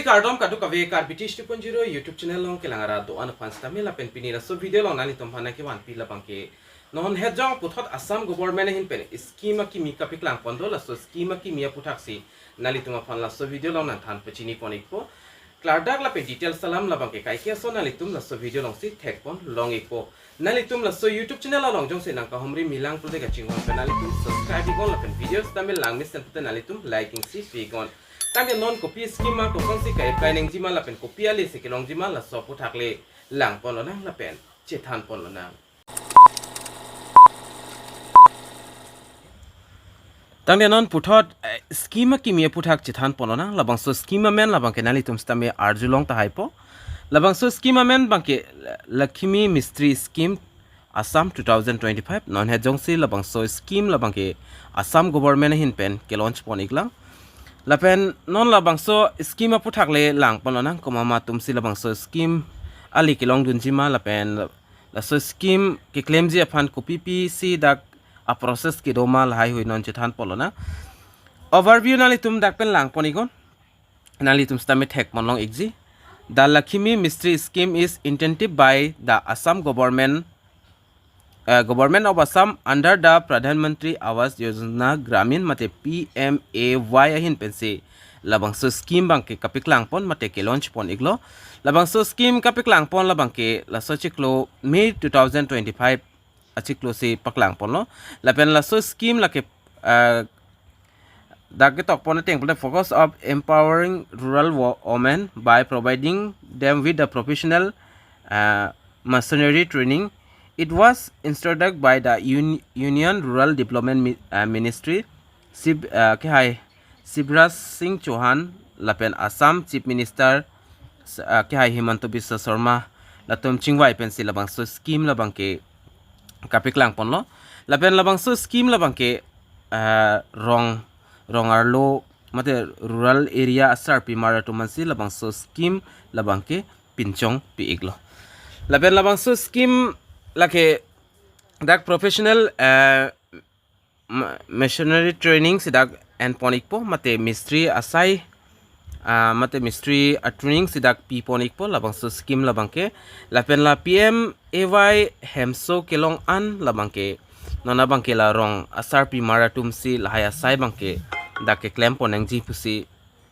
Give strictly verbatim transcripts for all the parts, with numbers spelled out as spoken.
Kardom kadokave Karbi Tish two point zero YouTube channel along kelang arat do-an aphan sitame lapen pini laso video along nanglitum aphan nangkevanpi labangke non hetjong puthot Assam government ahin pen scheme akimi kapeklang pon do, laso scheme akimi aputhaksi nanglitum aphan laso video along nangthan pachini pon ikpo. Klardak lapen details alam labangke kaike ason nanglitum laso video alongsi thek pon long ikpo. Nanglitum laso YouTube channel along jongsi nangkahumri milang pulote kachinghon pen nanglitum subscribe iknon lapen video sitame langmesen pute nanglitum like isi pi iknon. Tangte non kopi scheme ma kosonsi ka-apply nangjima lapen kopi ale si kelongjima laso aputhak le lang pon lonang lapen chethan pon lonang. Tangte non puthot, eh, scheme akimi aputhak chethan pon lonang. Labangso scheme amen labangke nanglitum sitame arjulong tahaipo. Labangso scheme amen abangke, eh, Lakhmi Mistri Scheme Assam two thousand twenty-five. Non hetjongsi labangso scheme labangke Assam government ahin pen ke-launch pon iklang. Lapen non labangso scheme aputhak le lang pon lonang, komat atumsi labangso scheme ale kelongdunjima lapen laso scheme keklemji aphan kopi pisi dak a-process kedo ma lahai hui non chethan pon lonang. Overview nanglitum dak pen lang pon iknon. Nanglitum sitame thek pon long ikji. The Lakhmi Mistri Scheme is initiated by the Assam government, uh, Government of Assam under the Pradhan Mantri Awas Yojana Gramin mate P M A Y ahin pensi labangso scheme abangke kapeklang pon mate ke-launch pon iklo. Labangso scheme kapeklang pon labangke laso chiklo May two thousand twenty-five achiklo si paklang ponlo. Lapen laso scheme lake, ah, dak ketok pon ateng pulote focus of empowering rural wo-, women by providing them with the professional, ah, machinery training. It was introduced by the Un-, Union Rural Development Mi-, ah, Ministry, Sib-, ah, kehai Shivraj Singh Chouhan lapen Assam Chief Minister, s-, ah, kehai Himanta Biswa Sarma latum chingvai pensi labangso scheme labangke kapeklang ponlo. Lapen labangso scheme labangke, ah, rong, rong arlo mate rural area asarpimar atum aphansi labangso scheme labangke pinchong pi iklo. Lapen labangso scheme lake dak professional, ah, ma-, machinery training si dak en pon ikpo, mate mistri asai, ah, mate mistri a-training si dak pi pon ikpo labangso scheme labangke. Lapen la P M A Y hemso kelong an labangke, non abangke la rong asarpimar atumsi lahai asai abangke dak keklem pon nangji pusi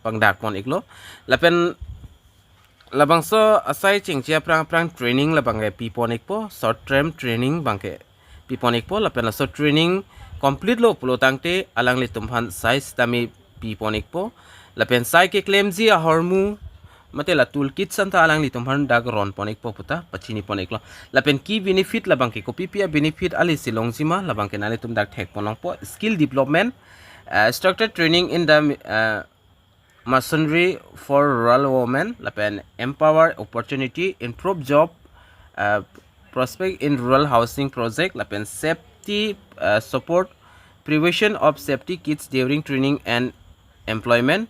pangdak pon iklo. Lapen labangso asai chingchi aphrang aphrang training labangke pi pon ikpo, short term training abangke pi pon ikpo. Lapen laso training complete lo pulo tangte alanglitum aphan sai sitame pi pon ikpo. Lapen sai keklemji ahormu mate la toolkit santa alanglitum aphan dak ron pon ikpo puta pachini pon iklo. Lapen ki benefit labangke kopi pi a-benefit ale si longjima labangke nanglitum dak thek pon longpo. Skill development, ah, structured training in the, ah, machinery for rural women, lapen empower opportunity, improve job, ah, prospect in rural housing project, lapen safety, ah, support, prevention of safety kits during training and employment.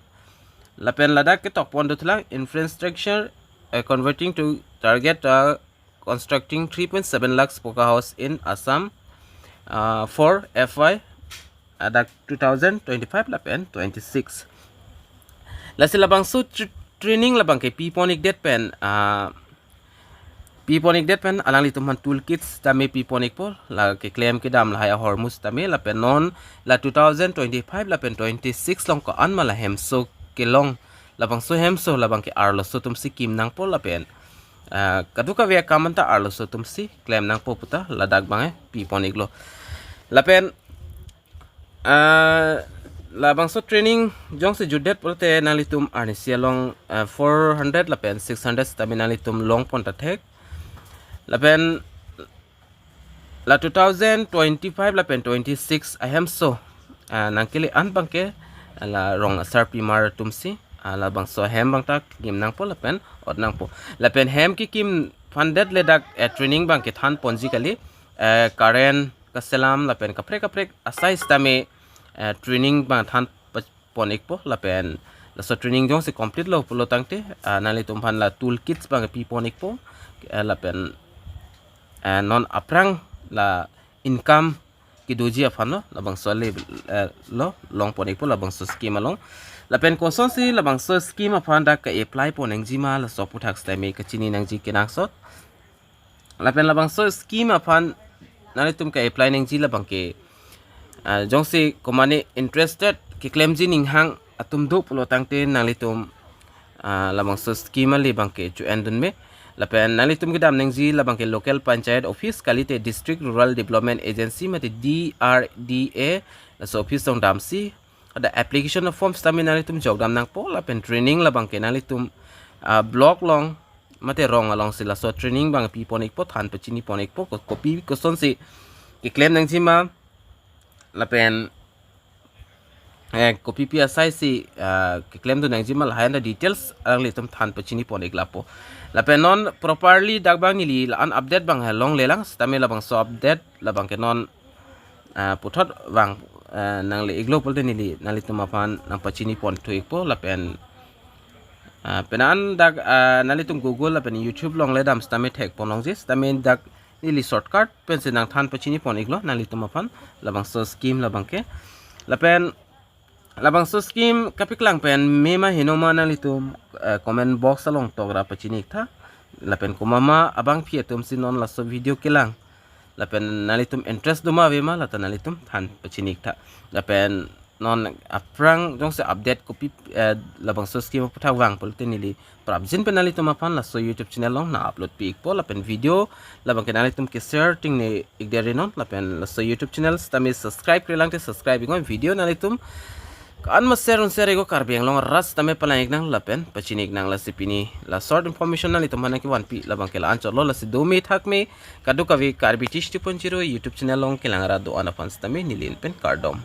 Lapen ladak ketok pon dothulang infrastructure, ah, converting to target, ah, constructing three point seven lakhs poka house in Assam, ah, for F Y, ah, dak two thousand twenty-five lapen twenty-six. Lasi labangso tr-, training labangke pi pon ikdet pen, ah, pi pon ikdet pen alanglitum aphan toolkits tame pi pon ikpo, la keklem kedam lahai ahormu sitame. Lapen non la two thousand twenty-five lapen twenty-six along ko-an ma la hemso kelong, labangso hemso labangke arloso atumsi kim nangpo lapen, ah, kadokave akam anta arloso atumsi klem nangpo puta ladak abangke pi pon iklo. Lapen, ah, labangso training jongsi jutdet pulote nanglitum arnisi along, ah, four hundred lapen six hundred sitame nanglitum long pon ta thek. Lapen la two thousand twenty-five lapen twenty-six ahemso, ah, nangkele an abangke, ah, la rong asarpimar atumsi, ah, labangso ahem abang ta kim nangpo lapen ot nangpo. Lapen hem kekim aphan det le dak, eh, training abangke than ponji kali, eh, current kaselam lapen kaprek kaprek asai sitame, eh, training abang than pa-, pon ikpo. Lapen laso training jongsi complete lo pulo tangte, ah, nanglitum aphan la toolkits abang pi pon ikpo, eh, lapen, eh, non aphrang la income kedoji aphan lo labangso le, eh, lo long pon ikpo labangso scheme along. Lapen kosonsi labangso scheme aphan dak ka-apply pon nangji ma, laso aputhak sitame kachini nangji kenangsot. Lapen labangso scheme aphan nanglitum ka-apply nangji labang ke, ah, jongsi komane interested keklemji ninghang atum do pulo tangte nanglitum, ah, labangso scheme ali abang ke cho-en dun me. Lapen nanglitum kedam nangji labang ke local panchayat office kalite District Rural Development Agency mate D R D A, laso office along damsi ada application form sitame nanglitum jok dam nangpo. Lapen training labang ke nanglitum, ah, block along mate rong alongsi laso training abang pi pon ikpo, than pachini pon ikpo, ko-, kopi kosonsi keklem nangji ma, lapen, eh, kopi pi asai si, ah, keklem dun nangji ma, lahai anta details alanglitum than pachini pon ik lapo. Lapen non properly dak abang neli la-an update abang he longlelang sitame labangso update labang ke non, ah, puthot abang, ah, nangle iklo pulote neli nanglitum aphan nangpachini pon thu ikpo. Lapen, ah, penan dak, ah, nanglitum Google lapen YouTube along le dam sitame thek pon longji, sitame dak neli shortcut pensi nangthan pachini pon iklo nanglitum aphan labangso scheme labang ke. Lapen labangso scheme kapeklang pen me ma heno ma nanglitum, eh, comment box along tokra pachini iktha. Lapen komat ma abangpi atumsi non laso video kelang, lapen nanglitum interest do ma ave ma, lata nanglitum than pachini iktha. Lapen non aphrang jongsi update kopi, eh, labangso scheme aputhak vang pulote neli prapjin pen nanglitum aphan laso YouTube channel along nang-upload pi ikpo. Lapen video labang ke nanglitum ke-share tengne ik deri non. Lapen laso YouTube channel sitame subscribe klemkle te subscribe iknon. Video nanglitum ko-an ma share un share iknon, Karbi Anglong arat sitame palang iknang lapen pachini iknang. Lasi pini la short information nanglitum aphan nangkevanpi labang ke la-an chotlo. Lasi do me thak me, kadokave Karbi Tish two point zero YouTube channel along kelang arat do-an aphan sitame neli pen kardom.